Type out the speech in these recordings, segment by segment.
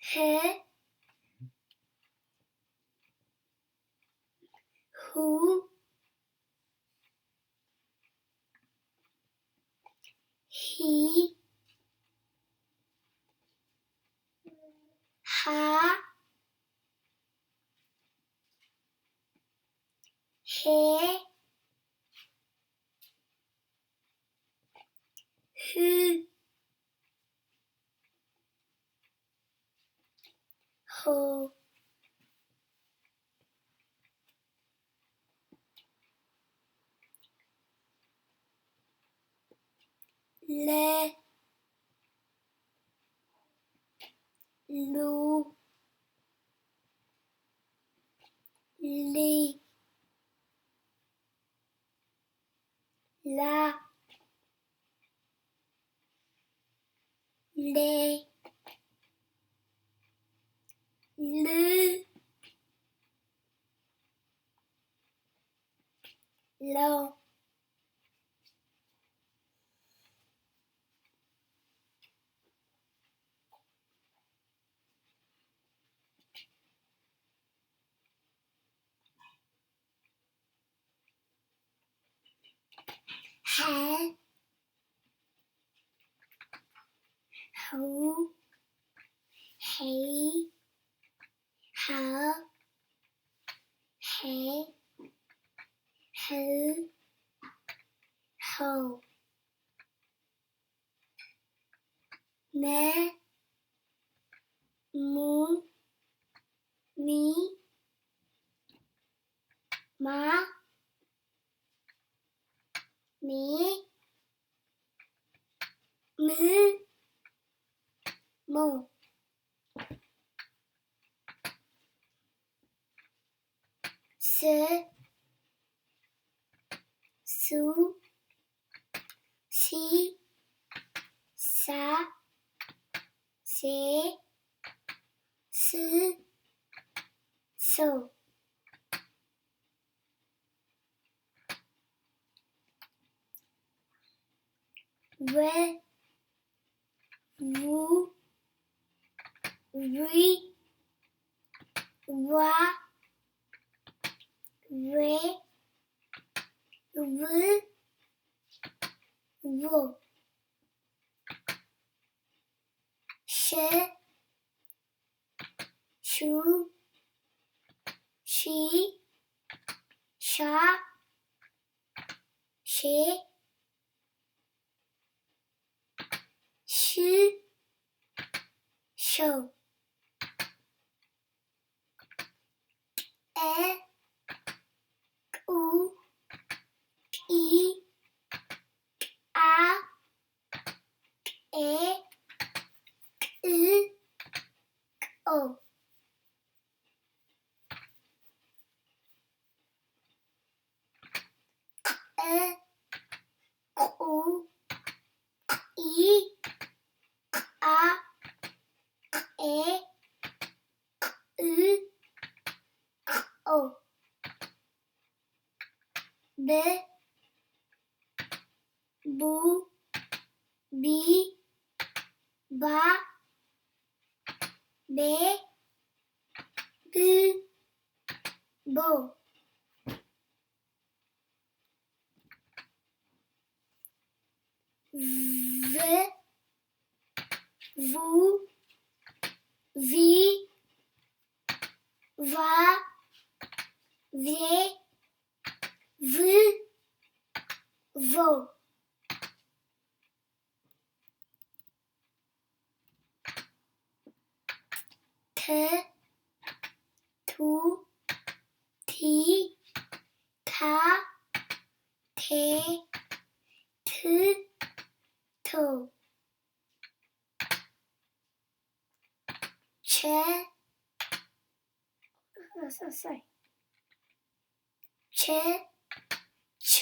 ህ፣ ሁ፣ ሂ፣ ሃ፣ ሄ፣ ህ፣ ሆ፣ ለ፣ ሉ፣ ሊ፣ ላ፣ ሌ፣ ል፣ ሎ። ሐ፣ ሑ፣ ሐ፣ ሐ፣ ሐ፣ ሐ፣ ሐ። መ፣ ሙ፣ ሚ፣ ማ፣ ሚ፣ ም፣ ሞ። ስ፣ ሱ፣ ሲ፣ ሳ፣ ሴ፣ ስ፣ ሶ። ወ፣ ዉ፣ ዊ፣ ዋ፣ ዌ፣ ው፣ ዎ። ሸ፣ ሹ፣ ሺ፣ ሻ፣ ሼ፣ ሽ፣ ሾ። ቀ፣ ቁ፣ ቂ፣ ቃ፣ ቄ፣ ቅ፣ ቆ። ቀ፣ ቁ፣ ቒ፣ ቃ፣ ቄ፣ ቕ፣ ቖ። በ፣ ቡ፣ ቢ፣ ባ፣ ቤ፣ ብ፣ ቦ። ቭ፣ ቩ፣ ቪ፣ ቫ፣ ቬ፣ ቭ፣ ቮ። ተ፣ ቱ፣ ቲ፣ ታ፣ ቴ፣ ት፣ ቶ። ቸ፣ ቸ፣ ቹ፣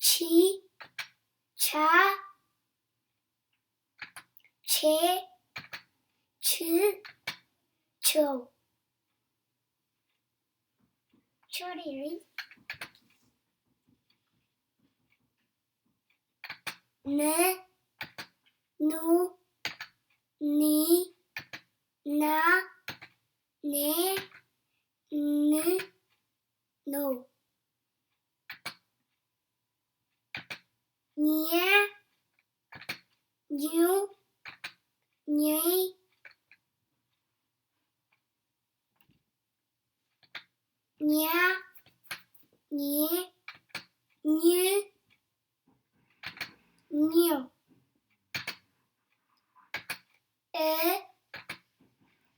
ቺ፣ ቻ፣ ቼ፣ ች፣ ቾ። ቹሪሪ። ን፣ ኑ፣ ኒ፣ ና፣ ኔ፣ ን፣ ኖ። ኘ፣ ኙ፣ ኚ፣ ኛ፣ ኚ፣ ኝ፣ ኚ። እ፣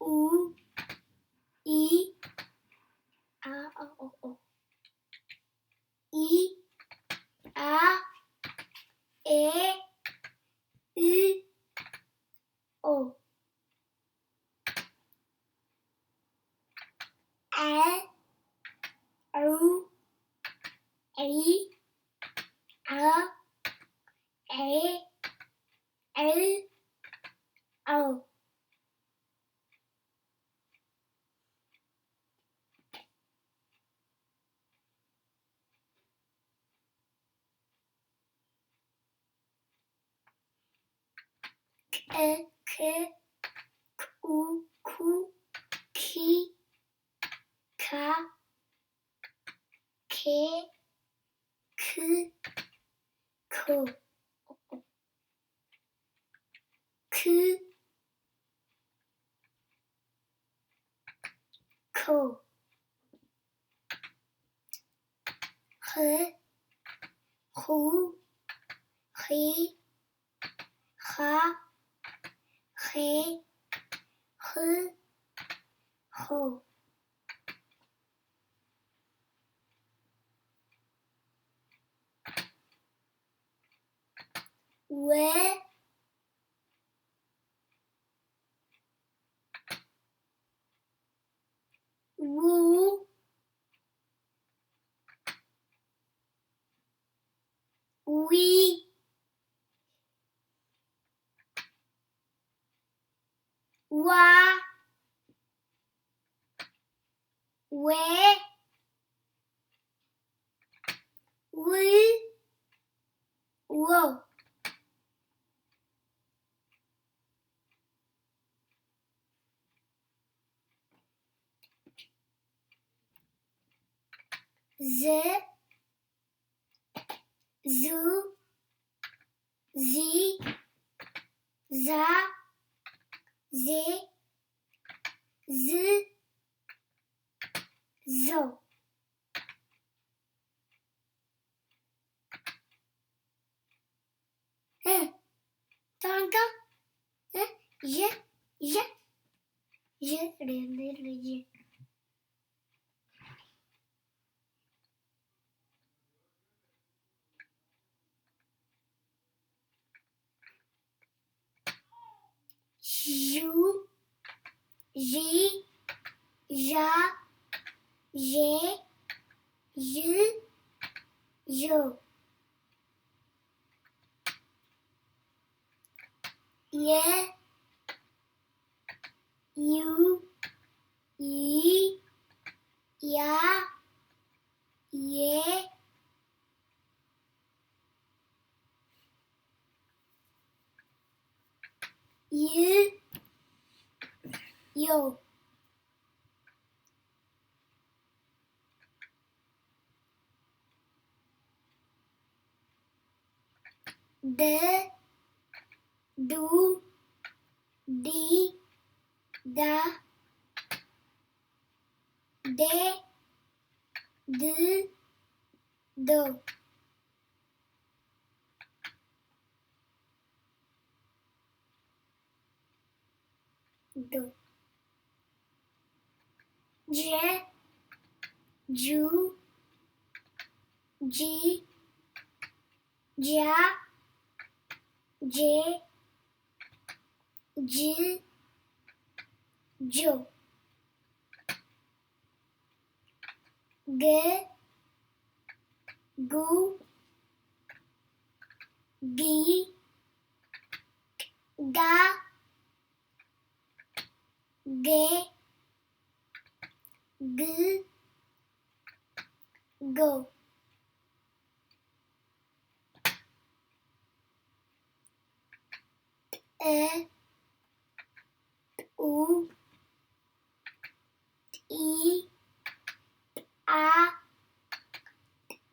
ኡ፣ ኢ፣ ኣ፣ ኦ፣ ኦ፣ ኦ። ኢ፣ ኣ፣ ኤ፣ እ፣ ኦ። ዐ፣ ዑ፣ ዒ፣ ዐ፣ ዔ፣ ዕ፣ ዖ። ቅ፣ ክ፣ ኩ፣ ኩ፣ ኪ፣ ካ፣ ኬ፣ ክ፣ ኮ። ክ፣ ኮ። ኽ፣ ኹ፣ ኺ፣ ኻ፣ ኼ፣ ኽ፣ ኾ። ወ፣ ው፣ ዊ፣ ዋ፣ ዌ፣ ው፣ ዎ። ዝ፣ ዙ፣ ዚ፣ ዛ፣ ዜ፣ ዝ፣ ዞ። እ፣ ታንካ፣ እ፣ የ፣ የ፣ የ፣ ሬ፣ ሬ፣ ሬ፣ የ። ዩ፣ ዢ፣ ዣ፣ ዤ፣ ዥ፣ ዦ። የ፣ ዩ፣ ዪ፣ ያ፣ ዬ፣ ይ፣ ዮ። ደ፣ ዱ፣ ዲ፣ ዳ፣ ዴ፣ ድ፣ ዶ። ዶ። ጀ፣ ጁ፣ ጂ፣ ጃ፣ ጄ፣ ጅ፣ ጆ። ግ፣ ጉ፣ ጊ፣ ጋ፣ ጌ፣ ግ፣ ጎ። ጡ፣ ጢ፣ ጣ፣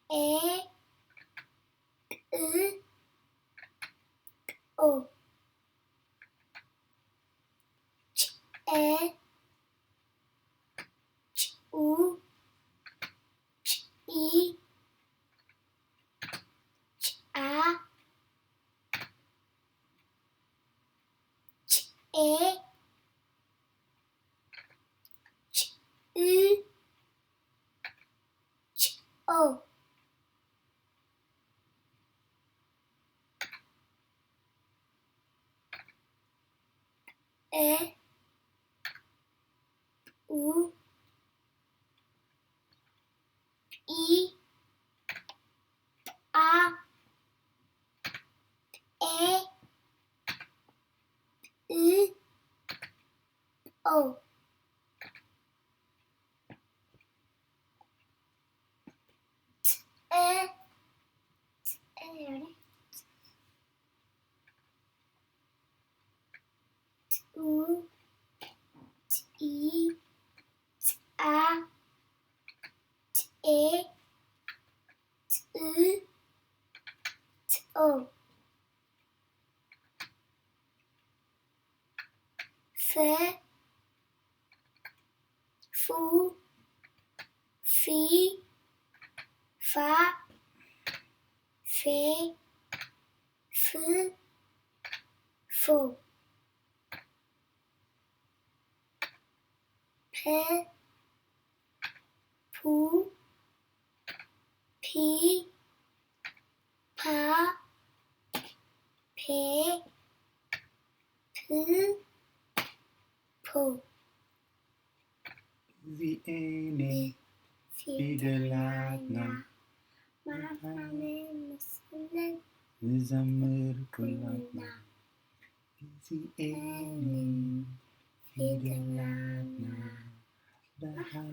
ጤ፣ ጥ፣ ጦ፣ ጨ፣ ጩ፣ ጪ፣ ጫ፣ ጬ፣ ጭ፣ ጭ፣ ኦ፣ ጨ፣ ጡ፣ ጢ፣ ጣ፣ ጤ፣ ጥ፣ ጦ፣ ጨ፣ ጨ፣ ጡ፣ ጢ፣ ጣ፣ ጤ፣ ጥ፣ ጦ፣ ፈ፣ ፉ፣ ፊ፣ ፋ፣ ፌ፣ ፍ፣ ፎ፣ ፐ፣ ፑ፣ ፒ፣ ፓ፣ ፔ፣ ፕ፣ ፖ። እዚኤን ፊደላትና ብሓደ ምስለን ንዘምር ኩላትና። እዚኤን ፊደላትና ብሓደ